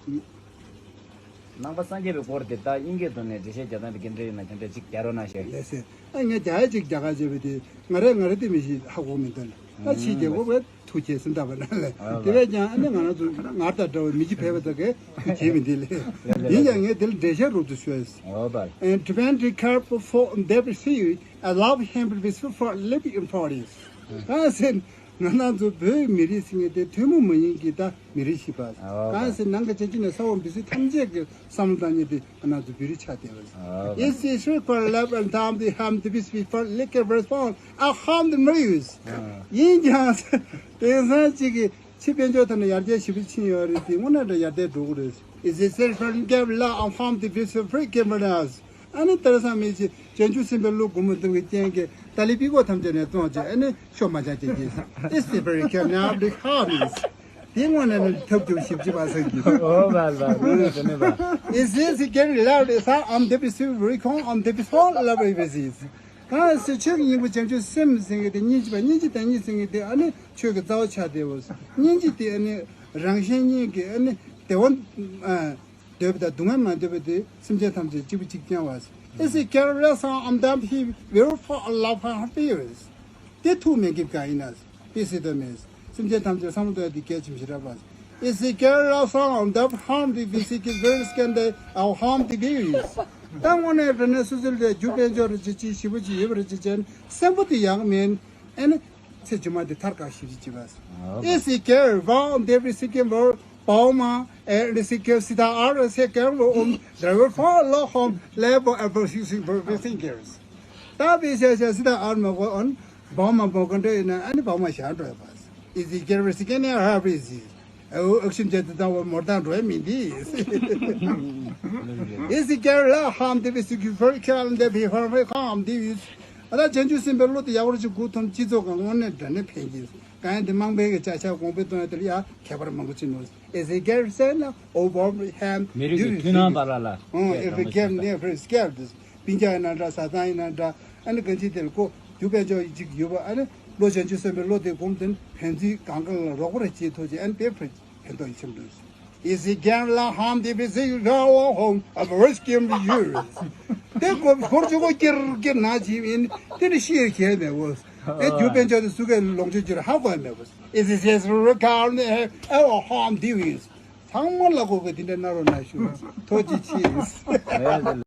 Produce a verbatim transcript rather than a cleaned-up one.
ནང་པ་སངས་རྒྱས་པའི་སྐོར་དེ་ད་དབྱིན་སྐད་ཐོག་ནས་འགྲེལ་བཤད་རྒྱག་སྟངས་དེ་ག་འདྲ་ཡིན་ན་དེ་འདྲ་ཅིག་རྒྱག་རོགས་གནང་ཞེས། ལགས་སེ། ཨ་ངས་རྒྱ་ཡིག་ཅིག་རྒྱག་ག་བྱས་པ་དེ་ང་རས་ང་རས་དེ་མི་ཤེས། ཧ་གོ་མི་འདུག་ལགས། ཨ་ཕྱིས་རྒྱག་དགོས་པས་ཐུགས་རྗེ་ཆེ་ཟེར་འདྲ་བ་ན་ལས། ཨོ་དེ་བས་ཀྱང་ཨ་ནི་ང་རང་ཚོ་ངར་དང་འདྲ་བའི་མི་གཅིག་ཕལ་པ་དག་གིས་ཐུགས་རྗེ་མི་འདི་ལས། ཡིན་ཀྱང་ངས་དེ་ལ་འགྲེལ་བཤད་རོབ་ཏུ་ཤོད། ཨོ་བལ། And Tibetan care for, for the sea, a love him with for living in forest. གང་ཟེར། ང་རང་ཚོ་བོད་མི་རིགས་ཟེར་མཁན་དེ་ཐུན་མོང་མ་ཡིན་གྱི་ད་མི་རིགས་ཤིག་པ། ཨོ། གང་ཟེར་ནང་གི་བྱེད་ཀྱི་ནས་ས་འོག་མི་སེར་ཐམས་ཅད་ཀྱི་བསམ་བློ་བཏང་མཁན་དེ་ང་རང་ཚོ་བོད་རིགས་ཆགས་བསྡད་པ། ཨོ། It's easy for love and time the harm the peace we for liquor respond a harm the news. ཨོ། ཡིན་ཀྱང་དེང་སང་གཅིག་གི་ཕྱི་དཔལ་འབྱོར་ཐོག་ནས་ཡར་རྒྱས་ཞེ་པོ་ཕྱིན་ཡོད་རེད་དེ་དངོས་གནས་དྲང་ཡར་ལྡན་འགྲོ་གི་རེད། It's easy for love and harm the peace we for liquor respond. ཨ་ནི་དེང་སང་མི་ཞིག་བྱང་ཆུབ་སེམས་དཔའི་བློ་སྒོ་མོ་འདུ་བའི་རྐྱེན་གྱིས་ཏཱ་ལའི་པི་ཀོ་ཐམས་ཅད་ནས་བཙོང་བྱས་ཨ་ནི་ཤོ་མ་ཆག་ཅན་གྱིས། It's the very care now the harm is. དེ་དངོས་གནས་ནས་ཐབས་སྐྱོ་ཞིབ་ཅི་མ་ཟེར་གྱི། ཨོ་བལ་བལ། དངོས་གནས་དྲང་གནས་བལ། Is this getting loud is how I'm the busy recon I'm the busy all love is. གང་ཟེར་ཆོས་ཀྱི་སྙིང་པོ་བྱང་ཆུབ་སེམས་ཟེར་མཁན་དེ་སྙིང་རྗེ་པ་སྙིང་རྗེ་དང་སྙིང་ཟེར་མཁན་དེ་ཨ་ནི་ཆོས་ཀྱི་རྩ་བ་ཆགས་བསྡད་པ། སྙིང་རྗེ་དེ་ཨ་ནི་རང་གཞན་གཉིས་ཀྱི་ཨ་ནི་བདེ་བ་ཨ། འདོད་པ་དང་སྡུག་བསྔལ་མ་འདོད་པ་དེ་སེམས་ཅན་ཐམས་ཅད་གཅིག་པུ་གཅིག་རྐྱང་བ། It's a care less on them he will for a love and fears. དེ་ཐུགས་མེད་སྐྱིད་གང་ཡིན་ན། པི་སི་དོ་མེད། སེམས་ཅན་ཐམས་ཅད་བསམ་བློ་གཏོང་ཡ་དེ་གལ་ཆེན་པོ་ཞེ་དྲག་པ། It's a care less on them harm the physical very skin they our harm the views. ད་དངོས་གནས་དྲང་གནས་སོ་སོ་ལ་རྒྱུ་དཔལ་འབྱོར་རེ་ཅིག་ཅིག་ཞེ་པོ་ཅིག་ཡོད་པ་རེ་ཅིག་ཅན་སེམས་པོ་དེ་ཡག་མིན། ཨ་ནི་ཚེ་རྗེས་མ་དེ་ཐར་དཀའ་ཞེ་པོ་ཅིག་བྱེད་པ། It's a care one every second for Pauma and the secure sita are the second for um driver for law home level ever using for the fingers. ད་བི་ཤ་ཤ་སི་ད་ཨར་མ་གོ་ཨོན་བོ་མ་བོ་གོན་འདྲ་ཡིན་ན་ཨ་ནི་བོ་མ་ཤ་འགྲོ་ཡ་པ། Is the care second and half is it. ཨོ་ཨག་ཤིམ་ཅན་དུ་དང་བ་མོར་དང་འགྲོ་ཡ་མིན་དི། Is the care la harm the secure for care and the be harm harm the is. ཨ་ད་བྱང་ཆུབ་སེམས་དཔའི་བློ་དེ་ཡག་པོ་ཅིག་གུ་ཐོན་སྤྱི་ཚོགས་ཀྱི་དངོས་གནས་དྲང་གནས་ཕན་གྱི། གང་ཡང་དེ་དམངས་ཕན་གྱི་བྱ་བཞག་གོང་འཕེལ་གཏོང་ཡ་དེ་ལ་ཡང་ཁྱད་པར་མང་པོ་ཅིག་ནོར། Is a care send over him མི་རིགས་ཀྱི་མཐུན་སྣང་པ་ལ་ལ། ཨོ་if a care never scared this. སྤུན་ཀྱག་ཡིན་ན་འདྲ་བཟའ་ཚང་ཡིན་ན་འདྲ་ཨ་ནི་གང་ཅི་དེ་ལ་ཁོ་རྒྱུ་དཔལ་འབྱོར་ཡིན་ཅིག་ཡོད་པ་ཨ་ནི་བློ་བྱང་ཆུབ་སེམས་དཔའི་བློ་དེ་གོམས་དོན་ཕན་ཚུན་གང་གང་ལ་རོགས་པ་རེ་བྱེད་ཐུབ་ཅིག་ཨ་ནི་དཔེ་ཕན་ཕན་ཐོགས་ཡིན་ཆེན་པོ་འདུག Is a care la harm the busy raw home of rescue the years. དེ་གོ་སྐོར་ཅུ་གོ་ཀིར་ཀིར་ན་ཅི་ཡིན་དེ་ནི་ཤེས་ཁྱད་མེད་བོ། ཨེ་རྒྱུ་དཔལ་འབྱོར་དེ་སུ་གའི་ལོངས་སྤྱོད་རྒྱུར་ཧ་གོ་མེད་བོ། Is a yes recall the our harm the is. ཚང་མ་ལ་གོ་གི་དེ་འདྲ་ན་རོ་ན་ཞུ། ཐུགས་རྗེ་ཆེ།